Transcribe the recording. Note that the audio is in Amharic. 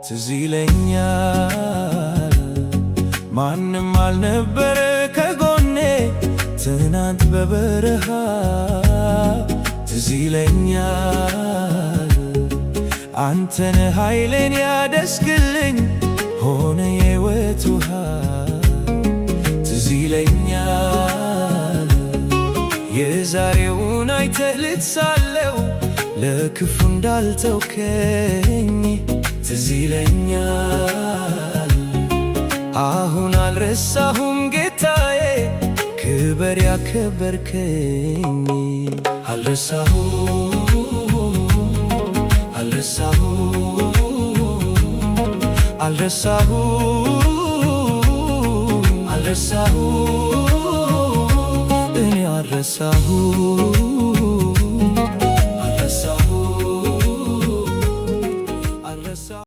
ትዝ ይለኛል፣ ማንም አልነበረ ከጎኔ ትናንት በበረሃ። ትዝ ይለኛል፣ አንተን ኃይሌን ያደስክልኝ፣ ሆነ የሕይወት ውሃ። ትዝ ይለኛል፣ የዛሬውን አይተህ ልትሳለው ለክፉ እንዳልተውከኝ። ትዝ ይለኛል፣ አሁን አልረሳሁም ጌታዬ፣ ክበር ያከበርከኝ። አልረሳሁም፣ አልረሳሁም፣ አልረሳሁም፣ አልረሳሁም፣ እኔ አልረሳሁም።